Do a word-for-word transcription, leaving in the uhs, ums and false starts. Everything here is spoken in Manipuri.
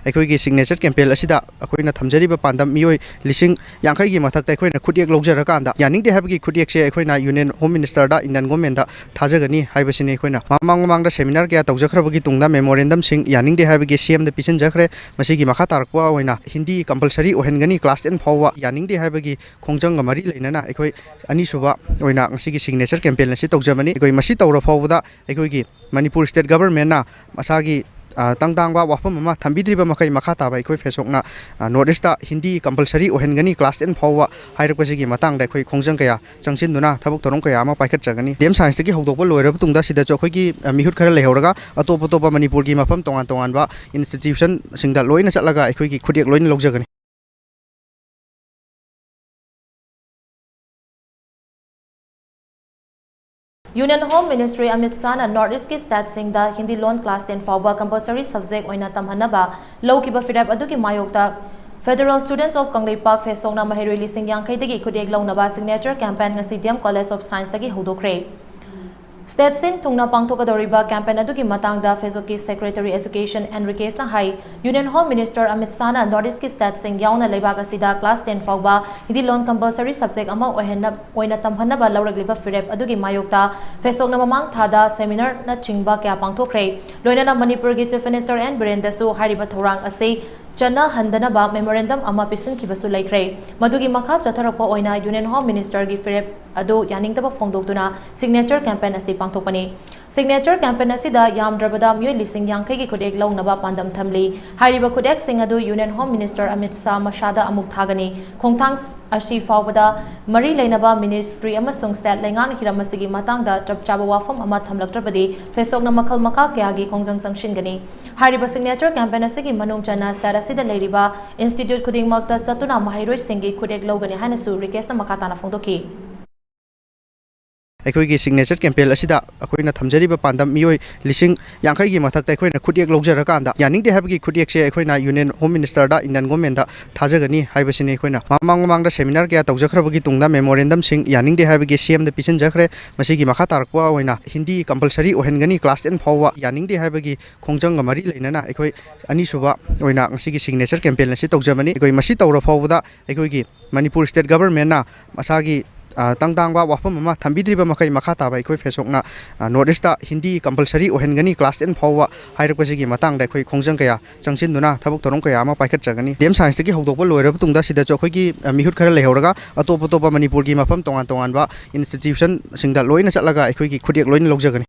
ꯑꯩꯈꯣꯏꯒꯤ signature campaign ꯑꯁꯤꯗ ꯑꯩꯈꯣꯏꯅ ꯊꯝꯖꯔꯤꯕ ꯄꯥꯟꯗꯝ ꯃꯤꯑꯣꯏ ꯂꯤꯁꯤꯡ ꯌꯥꯡꯈꯩꯒꯤ ꯃꯊꯛꯇ ꯑꯩꯈꯣꯏꯅ ꯈꯨꯠꯌꯦꯛ ꯂꯧꯖꯔꯀꯥꯟꯗ, ꯌꯥꯅꯤꯡꯗꯦ ꯍꯥꯏꯕꯒꯤ ꯈꯨꯠꯌꯦꯛꯁꯦ ꯑꯩꯈꯣꯏꯅ Union Home Minister ꯗ, Indian Government ꯗ ꯊꯥꯖꯒꯅꯤ ꯍꯥꯏꯕꯁꯤꯅꯤ꯫ ꯑꯩꯈꯣꯏꯅ ꯃꯃꯥꯡ ꯃꯃꯥꯡꯗ seminar ꯀꯌꯥ ꯇꯧꯖꯈ꯭ꯔꯕꯒꯤ ꯇꯨꯡꯗ memorandum ꯁꯤꯡ ꯌꯥꯅꯤꯡꯗꯦ ꯍꯥꯏꯕꯒꯤ C M ꯗ ꯄꯤꯁꯤꯟꯖꯈ꯭ꯔꯦ꯫ ꯃꯁꯤꯒꯤ ꯃꯈꯥ ꯇꯥꯔꯛꯄ ꯑꯣꯏꯅ ꯍꯤꯟꯗꯤ compulsory ꯑꯣꯏꯍꯟꯒꯅꯤ class ten ꯐꯥꯎꯕ, ꯌꯥꯅꯤꯡꯗꯦ ꯍꯥꯏꯕꯒꯤ ꯈꯣꯡꯖꯪꯒ ꯃꯔꯤ ꯂꯩꯅꯅ ꯑꯩꯈꯣꯏ ꯑꯅꯤꯁꯨꯕ ꯑꯣꯏꯅ ꯉꯁꯤꯒꯤ signature campaign ꯑꯁꯤ ꯇꯧꯖꯕꯅꯤ꯫ ꯑꯩꯈꯣꯏ ꯃꯁꯤ ꯇꯧꯔ ꯐꯥꯎꯕꯗ ꯑꯩꯈꯣꯏꯒꯤ ꯃꯅꯤꯄꯨꯔ state government ꯅ ꯃꯁꯥꯒꯤ, ꯑ, ꯇꯪ ꯇꯥꯡꯕ ꯋꯥꯐꯝ ꯑꯃ ꯊꯝꯕꯤꯗ꯭ꯔꯤꯕ ꯃꯈꯩ, ꯃꯈꯥ ꯇꯥꯕ ꯑꯩꯈꯣꯏ ꯐꯦꯁꯣꯛꯅ, ꯑ, North East ꯇ ꯍꯤꯟꯗꯤ compulsory ꯑꯣꯏꯍꯟꯒꯅꯤ class ten ꯐꯥꯎꯕ ꯍꯥꯏꯔꯛꯄꯁꯤꯒꯤ ꯃꯇꯥꯡꯗ ꯑꯩꯈꯣꯏ ꯈꯣꯡꯖꯪ ꯀꯌꯥ ꯆꯪꯁꯤꯟꯗꯨꯅ ꯊꯕꯛ ꯊꯧꯔꯝ ꯀꯌꯥ ꯑꯃ ꯄꯥꯏꯈꯠꯆꯒꯅꯤ꯫ D M Science ꯇꯒꯤ ꯍꯧꯗꯣꯛꯄ ꯂꯣꯏꯔꯕ ꯇꯨꯡꯗ ꯁꯤꯗꯁꯨ ꯑꯩꯈꯣꯏꯒꯤ, ꯑ, ꯃꯤꯍꯨꯠ ꯈꯔ ꯂꯩꯍꯧꯔꯒ ꯑꯇꯣꯞ ꯑꯇꯣꯞꯄ ꯃꯅꯤꯄꯨꯔꯒꯤ ꯃꯐꯝ ꯇꯣꯉꯥꯟ ꯇꯣꯉꯥꯟꯕ institution ꯁꯤꯡꯗ ꯂꯣꯏꯅ ꯆꯠꯂꯒ ꯑꯩꯈꯣꯏꯒꯤ ꯈꯨꯠꯌꯦꯛ ꯂꯣꯏꯅ ꯂꯧꯖꯒꯅꯤ꯫ Union Home Ministry Amit ꯁꯥꯍꯅ North East ꯀꯤ state ꯁꯤꯡꯗ ꯍꯤꯟꯗꯤ ꯂꯣꯟ class ten ꯐꯥꯎꯕ compulsory subject ꯑꯣꯏꯅ ꯇꯝꯍꯟꯅꯕ ꯂꯧꯈꯤꯕ ꯐꯤꯔꯦꯞ ꯑꯗꯨꯒꯤ ꯃꯥꯌꯣꯛꯇ Federal Students of ꯀꯪꯂꯩꯄꯥꯛ ꯐꯦꯁꯣꯛꯅ ꯃꯍꯩꯔꯣꯏ ꯂꯤꯁꯤꯡ ꯌꯥꯡꯈꯩꯗꯒꯤ ꯈꯨꯠꯌꯦꯛ ꯂꯧꯅꯕ signature campaign ꯉꯁꯤ D M College of Science ꯇꯒꯤ ꯍꯧꯗꯣꯛꯈ꯭ꯔꯦ꯫ State ꯁꯤꯟ ꯊꯨꯡꯅ ꯄꯥꯡꯊꯣꯛꯀꯗꯧꯔꯤꯕ campaign ꯑꯗꯨꯒꯤ ꯃꯇꯥꯡꯗ ꯐꯦꯁꯣꯛꯀꯤ Secretary Education N ꯔꯤꯀꯦꯁꯅ ꯍꯥꯏ, Union Home Minister Amit ꯁꯥꯍꯅ North East ꯀꯤ state ꯁꯤꯡ ꯌꯥꯎꯅ ꯂꯩꯕꯥꯛ ꯑꯁꯤꯗ class ten ꯐꯥꯎꯕ ꯍꯤꯟꯗꯤ ꯂꯣꯟ compulsory subject ꯑꯃ ꯑꯣꯏꯍꯟꯅ-, ꯑꯣꯏꯅ ꯇꯝꯍꯟꯅꯕ ꯂꯧꯔꯛꯂꯤꯕ ꯐꯤꯔꯦꯞ ꯑꯗꯨꯒꯤ ꯃꯥꯌꯣꯛꯇ ꯐꯦꯁꯣꯛꯅ ꯃꯃꯥꯡ ꯊꯥꯗ seminar ꯅꯆꯤꯡꯕ ꯀꯌꯥ ꯄꯥꯡꯊꯣꯛꯈ꯭ꯔꯦ꯫ ꯂꯣꯏꯅꯅ ꯃꯅꯤꯄꯨꯔꯒꯤ Chief Minister N ꯕꯤꯔꯦꯟꯗꯁꯨ ꯍꯥꯏꯔꯤꯕ ꯊꯧꯔꯥꯡ ꯑꯁꯤ ꯆꯠꯅꯍꯟꯗꯅꯕ memorandum ꯑꯃ ꯄꯤꯁꯤꯟꯈꯤꯕꯁꯨ ꯂꯩꯈ꯭ꯔꯦ꯫ ꯃꯗꯨꯒꯤ ꯃꯈꯥ ꯆꯠꯊꯔꯛꯄ ꯑꯣꯏꯅ Union Home Minister ꯒꯤ ꯐꯤꯔꯦꯞ ꯑꯗꯨ ꯌꯥꯅꯤꯡꯗꯕ ꯐꯣꯡꯗꯣꯛꯇꯨꯅ signature campaign ꯑꯁꯤ ꯄꯥꯡꯊꯣꯛꯄꯅꯤ꯫ Signature campaign ꯑꯁꯤꯗ ꯌꯥꯝꯗ꯭ꯔꯕꯗ ꯃꯤꯑꯣꯏ ꯂꯤꯁꯤꯡ ꯌꯥꯡꯈꯩꯒꯤ ꯈꯨꯠꯌꯦꯛ ꯂꯧꯅꯕ ꯄꯥꯟꯗꯝ ꯊꯝꯂꯤ꯫ ꯍꯥꯏꯔꯤꯕ ꯈꯨꯠꯌꯦꯛꯁꯤꯡ ꯑꯗꯨ Union Home Minister Amit Shah ꯃꯁꯥꯗ ꯑꯃꯨꯛ ꯊꯥꯒꯅꯤ꯫ ꯈꯣꯡꯊꯥꯡ ꯑꯁꯤ ꯐꯥꯎꯕꯗ ꯃꯔꯤ ꯂꯩꯅꯕ ministry ꯑꯃꯁꯨꯡ state ꯂꯩꯉꯥꯛꯅ ꯍꯤꯔꯝ ꯑꯁꯤꯒꯤ ꯃꯇꯥꯡꯗ ꯆꯞ ꯆꯥꯕ ꯋꯥꯐꯝ ꯑꯃ ꯊꯝꯂꯛꯇ꯭ꯔꯕꯗꯤ ꯐꯦꯁꯣꯛꯅ ꯃꯈꯜ ꯃꯈꯥ ꯀꯌꯥꯒꯤ ꯈꯣꯡꯖꯪ ꯆꯪꯁꯤꯟꯒꯅꯤ꯫ ꯍꯥꯏꯔꯤꯕ signature campaign ꯑꯁꯤꯒꯤ ꯃꯅꯨꯡ ꯆꯟꯅ state ꯑꯁꯤꯗ ꯂꯩꯔꯤꯕ institute ꯈꯨꯗꯤꯡꯃꯛꯇ ꯆꯠꯇꯨꯅ ꯃꯍꯩꯔꯣꯏꯁꯤꯡꯒꯤ ꯈꯨꯠꯌꯦꯛ ꯂꯧꯒꯅꯤ ꯍꯥꯏꯅꯁꯨ ꯔꯤꯀꯦꯁꯅ ꯃꯈꯥ ꯇꯥꯅ ꯐꯣꯡꯗꯣꯛꯈꯤ꯫ ꯑꯩꯈꯣꯏꯒꯤ signature campaign ꯑꯁꯤꯗ ꯑꯩꯈꯣꯏꯅ ꯊꯝꯖꯔꯤꯕ ꯄꯥꯟꯗꯝ ꯃꯤꯑꯣꯏ ꯂꯤꯁꯤꯡ ꯌꯥꯡꯈꯩꯒꯤ ꯃꯊꯛꯇ ꯑꯩꯈꯣꯏꯅ ꯈꯨꯠꯌꯦꯛ ꯂꯧꯖꯔꯀꯥꯟꯗ, ꯌꯥꯅꯤꯡꯗꯦ ꯍꯥꯏꯕꯒꯤ ꯈꯨꯠꯌꯦꯛꯁꯦ ꯑꯩꯈꯣꯏꯅ Union Home Minister ꯗ, Indian Government ꯗ ꯊꯥꯖꯒꯅꯤ ꯍꯥꯏꯕꯁꯤꯅꯤ꯫ ꯑꯩꯈꯣꯏꯅ ꯃꯃꯥꯡ ꯃꯃꯥꯡꯗ seminar ꯀꯌꯥ ꯇꯧꯖꯈ꯭ꯔꯕꯒꯤ ꯇꯨꯡꯗ memorandum ꯁꯤꯡ ꯌꯥꯅꯤꯡꯗꯦ ꯍꯥꯏꯕꯒꯤ C M ꯗ ꯄꯤꯁꯤꯟꯖꯈ꯭ꯔꯦ꯫ ꯃꯁꯤꯒꯤ ꯃꯈꯥ ꯇꯥꯔꯛꯄ ꯑꯣꯏꯅ ꯍꯤꯟꯗꯤ compulsory ꯑꯣꯏꯍꯟꯒꯅꯤ class ten ꯐꯥꯎꯕ, ꯌꯥꯅꯤꯡꯗꯦ ꯍꯥꯏꯕꯒꯤ ꯈꯣꯡꯖꯪꯒ ꯃꯔꯤ ꯂꯩꯅꯅ ꯑꯩꯈꯣꯏ ꯑꯅꯤꯁꯨꯕ ꯑꯣꯏꯅ ꯉꯁꯤꯒꯤ signature campaign ꯑꯁꯤ ꯇꯧꯖꯕꯅꯤ꯫ ꯑꯩꯈꯣꯏ ꯃꯁꯤ ꯇꯧꯔ ꯐꯥꯎꯕꯗ ꯑꯩꯈꯣꯏꯒꯤ ꯃꯅꯤꯄꯨꯔ state government ꯅ ꯃꯁꯥꯒꯤ, ꯑ, ꯇꯪ ꯇꯥꯡꯕ ꯋꯥꯐꯝ ꯑꯃ ꯊꯝꯕꯤꯗ꯭ꯔꯤꯕ ꯃꯈꯩ, ꯃꯈꯥ ꯇꯥꯕ ꯑꯩꯈꯣꯏ ꯐꯦꯁꯣꯛꯅ, ꯑ, North East ꯇ ꯍꯤꯟꯗꯤ compulsory ꯑꯣꯏꯍꯟꯒꯅꯤ class ten ꯐꯥꯎꯕ ꯍꯥꯏꯔꯛꯄꯁꯤꯒꯤ ꯃꯇꯥꯡꯗ ꯑꯩꯈꯣꯏ ꯈꯣꯡꯖꯪ ꯀꯌꯥ ꯆꯪꯁꯤꯟꯗꯨꯅ ꯊꯕꯛ ꯊꯧꯔꯝ ꯀꯌꯥ ꯑꯃ ꯄꯥꯏꯈꯠꯆꯒꯅꯤ꯫ D M Science ꯇꯒꯤ ꯍꯧꯗꯣꯛꯄ ꯂꯣꯏꯔꯕ ꯇꯨꯡꯗ ꯁꯤꯗꯁꯨ ꯑꯩꯈꯣꯏꯒꯤ, ꯑ, ꯃꯤꯍꯨꯠ ꯈꯔ ꯂꯩꯍꯧꯔꯒ ꯑꯇꯣꯞ ꯑꯇꯣꯞꯄ ꯃꯅꯤꯄꯨꯔꯒꯤ ꯃꯐꯝ ꯇꯣꯉꯥꯟ ꯇꯣꯉꯥꯟꯕ institution ꯁꯤꯡꯗ ꯂꯣꯏꯅ ꯆꯠꯂꯒ ꯑꯩꯈꯣꯏꯒꯤ ꯈꯨꯠꯌꯦꯛ ꯂꯣꯏꯅ ꯂꯧꯖꯒꯅꯤ꯫